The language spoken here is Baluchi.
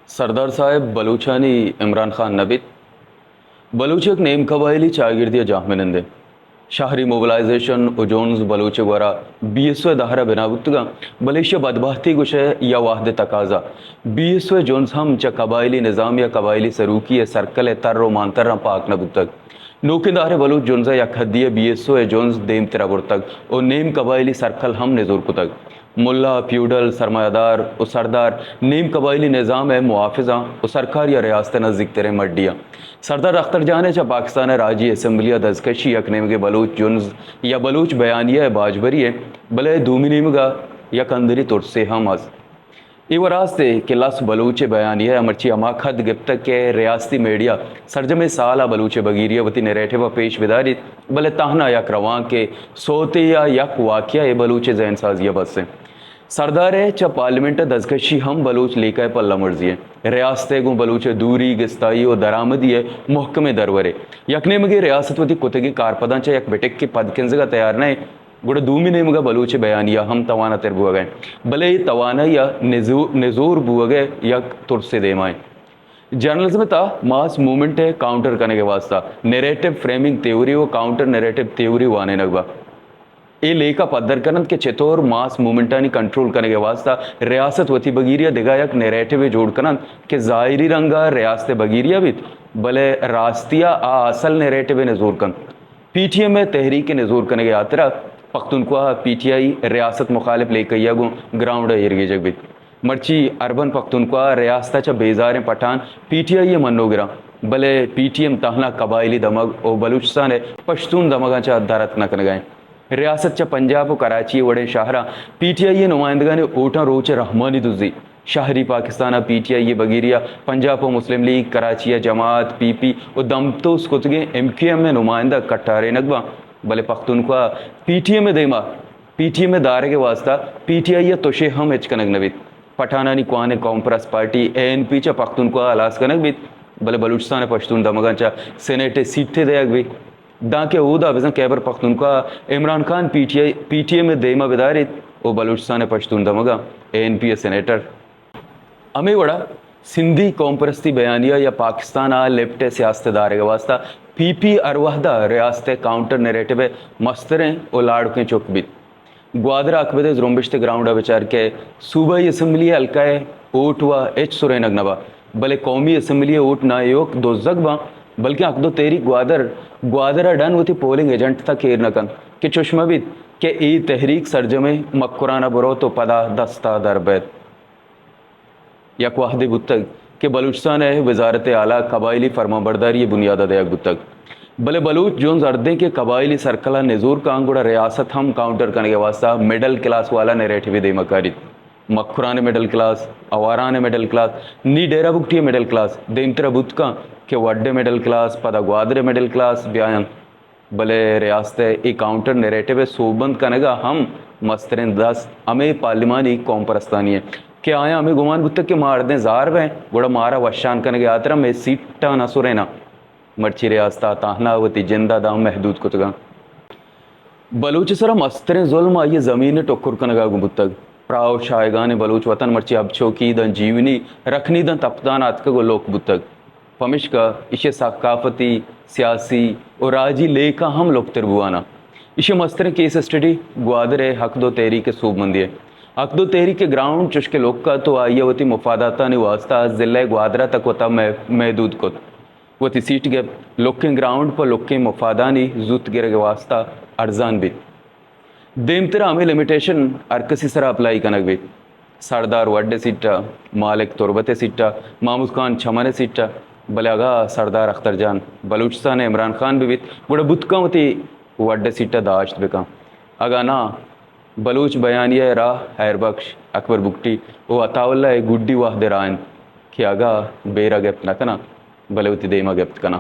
سردار صاحب، بلوچانی عمران خان نہ بیت۔ بلوچ یک نیم قبائلی چاگردی ءِ جاہمنندے۔ شہری موبلائزیشن و جونز بلوچ ءِ گورا بی ایس او ءِ دہر ءَ بنا بوتگاں، بلے ایشی ءَ بدبہتی گوشئے یا وہد ءِ تقاضا۔ بی ایس او ءِ جونز ہم چہ قبائلی نظام یا قبائلی سروکی ءِ سرکل ءِ تر و مانتراں پاک نہ بوتگ۔ نوکیں دہر ءِ بلوچ جنز ءَ یک حدی ءَ بی ایس او ءِ جنز دیمتر ءَ برتگ و نیم قبائلی سرکل ہم نزور کتگ۔ ملا، پیوڈل، سرمایہ دار و سردار نیم قبائلی نظام ءِ محافظ آں و سرکار یا ریاست ءِ نزیکتریں مڈی آں۔ سردار اختر جان ءِ چہ پاکستان ءِ راجی اسمبلی ءَ دزکشی یک نیمگے بلوچ جنز یا بلوچ بیانیہ ءِ باجبری ءِ، بلے دومی نیمگ ءَ یک اندری ترسے ہم است۔ اے و راست ءِ کہ لس بلوچ ءِ بیانیہ ءَ مرچی ہما کد گپتگ کہ ریاستی میڈیا سرجمیں سال ءَ بلوچ ءِ بگیری ءَ وتی نیریٹو ءَ پیش بداریت، بلے تہنا یک روانکے، سوتے یا یک واقعہ ءِ بلوچ ءِ ذہن سازی ءَ بس انت۔ سردار ءِ چہ پارلیمنٹ ءَ دزکشی ہم بلوچ لیکہ ءِ پلہ مرزی انت۔ ریاست ءِ گوں بلوچ ءِ دوری، گستائی و درآمدی ءِ مہکمیں درورے۔ یک نیمگے ریاست وتی کتگیں کارپداں چہ یک بٹکے پدکنزگ ءَ تیار نہ انت، گڑا دومی نیمگ ءَ بلوچ ءِ بیانیہ ہم تواناتر بوہگ ءَ انت، بلے اے توانائی ءِ نزو-، نزور بوہگ ءِ یک ترسے دیما انت۔ جرنلزم ءِ تہا ماس موومنٹ ءِ کاؤنٹر کنگ ءِ واستہ نیریٹو فریمنگ تھیوری و کاؤنٹر نیریٹو تھیوری وانینگ باں۔ اے لیکہ پدر کن انت کہ چطور ماس موومنٹانی کنٹرول کنگ ءِ واستہ ریاست وتی بگیری ءَ دگہ یک نیریٹوے جوڑ کن انت کہ ظاہری رنگ ءَ ریاست ءِ بگیری ءَ بیت، بلے راستی ءَ آ اصل نیریٹوے نزور کنت۔ پی ٹی ایم ءِ تحریک ءِ نزور کنگ ءِ ہاترا پختونخواہ ءَ پی ٹی آئی ریاست مخالف لیکہ ءَ گوں گراؤنڈ ءَ ایرگیجگ بیت۔ مرچی اربن پختونخواہ ءَ ریاست ءَ چہ بیزاریں پٹھان پی ٹی آئی ءِ منوگر آں، بلے پی ٹی ایم تہنا قبائلی دمگ و بلوچستان ءِ پشتون دمگاں چہ در اتک نہ کنگ ءَ انت۔ ریاست چہ پنجاب و کراچی ءِ وڑیں شہراں پی ٹی آئی ءِ نمائندگانی ووٹاں روچ ءِ رحمانی دزی۔ شہری پاکستان ءَ پی ٹی آئی ءِ بگیری ءَ پنجاب و مسلم لیگ، کراچی ءَ جماعت، پی پی و دمتوس کتگیں ایم کیو ایم ءِ نمائندگ کٹارینگ باں، بلے پختونخواہ ءَ پی ٹی ایم ءِ دیما، پی ٹی ایم ءِ دارگ ءِ واستہ پی ٹی آئی ءَ تشے ہم ہچ کنگ نہ بیت۔ پٹھانانی کوہنیں قوم پرست پارٹی اے این پی چہ پختونخواہ ءَ ہلاس کنگ بیت، بلے بلوچستان ءِ پشتون دمگاں چہ سینیٹ ءِ سیٹے دئیگ بیت۔ دانکہ اودا بزاں خیبر پختونخوا ءَ Imran Khan P T I, P T M ءِ دیما بداریت و بلوچستان ءِ پشتون دمگاں اے این پی ءِ سینیٹر۔ ہمے وڑا سندھی قوم پرستی بیانیہ یا پاکستان ءَ لیفٹ ءِ سیاست ءِ دارگ ءِ واستہ پی پی ہر وہد ءَ ریاست ءِ کاؤنٹر نیریٹو ءِ مستریں و لاڑکیں چک بیت۔ گوادر ءَ حق بدے زرمبشت ءِ گراؤنڈ ءَ بچار کہ صوبائی اسمبلی ءِ حلقہ ءِ ووٹ ءَ ہچ سرینگ نہ باں، بلے قومی اسمبلی ءِ ووٹ نہ ایوک دزگ باں، بلکیں حق دو تحریک گوادر، گوادر ءَ ڈن وتی پولنگ ایجنٹ تک ایر نہ کنت کہ چش مہ بیت کہ اے تحریک سرجمیں مکران ءَ بروت و پدا دست ءَ در بیت۔ یک وہدے بوتگ کہ بلوچستان ءِ وزارت اعلیٰ قبائلی فرمانبرداری ءِ بنیاد ءَ دئیگ بوتگ، بلے بلوچ جنز ہردیں کہ قبائلی سرکل ءَ نزور کاں گڑا ریاست ہم کاؤنٹر کنگ ءِ واستہ مڈل کلاس والا نیریٹیوے دیما کاریت۔ مکران ءِ مڈل کلاس، آواران ءِ مڈل کلاس، نی ڈیرہ بگٹی ءِ مڈل کلاس دیمتر ءَ بوت کاں کہ وڈھ ءِ مڈل کلاس، پدا گوادر ءِ مڈل کلاس بیاینت۔ بلے ریاست ءِ اے کاؤنٹر نیریٹو ءِ سوبمند کنگ ءَ ہم مستریں دست ہمے پارلیمانی قوم پرستانی انت کہ آیاں ہمے گمان بوتگ کہ ما ہردیں زار بئیں گڑا مارا وشان کنگ ءِ ہاترا مئے سیٹاں نہ سریناں۔ مرچی ریاست ءَ تہنا وتی جند ءَ داں محدود کتگ انت۔ بلوچ ءِ سرا مستریں ظلم آئی ءِ زمین ءِ ٹکر کنگ ءَ گوں بوتگ۔ پراہ و شاہگانیں بلوچ وطن مرچی ہبچوکی داں جیونی رکھنی داں تپدان ءَ اتکگ و لوک بوتگ۔ پمیشکا ایشی ءِ ثقافتی، سیاسی و راجی لیکہ ہم لکتر بوان انت۔ ایشی ءِ مستریں کیس اسٹڈی گوادر ءِ حق دو تحریک ءِ سوبمندی ءِ۔ حق دو تحریک ءِ گراؤنڈ چشکہ لک ات و آئی ءَ وتی مفاداتانی واستہ ضلع گوادر ءَ تک وتا مح-، محدود کت۔ وتی سیٹ گپت، لکیں گراؤنڈ پہ لکیں مفادانی زوت گرگ ءِ واستہ ارزان بیت۔ دیمترا ہمے لمیٹیشن ہر کسی سرا اپلائی کنگ بیت۔ سردار وڈھ ءِ سیٹ ءَ، مالک تربت ءِ سیٹ ءَ، محمود خان چمن ءِ سیٹ ءَ، بلے اگاں سردار اختر جان بلوچستان ءِ عمران خان بہ بیت، گڑا بوت کن وتی وڈھ ءِ سیٹ ءَ داشت بہ کن۔ اگاں ناں، بلوچ بیانیہ ءِ راہ حیر بخش، اکبر بگٹی و عطا اللہ ءِ گڈی وہد ءِ راہ انت کہ اگاں بیرہ گپت نہ کناں، بلے وتی دیما گپت کناں۔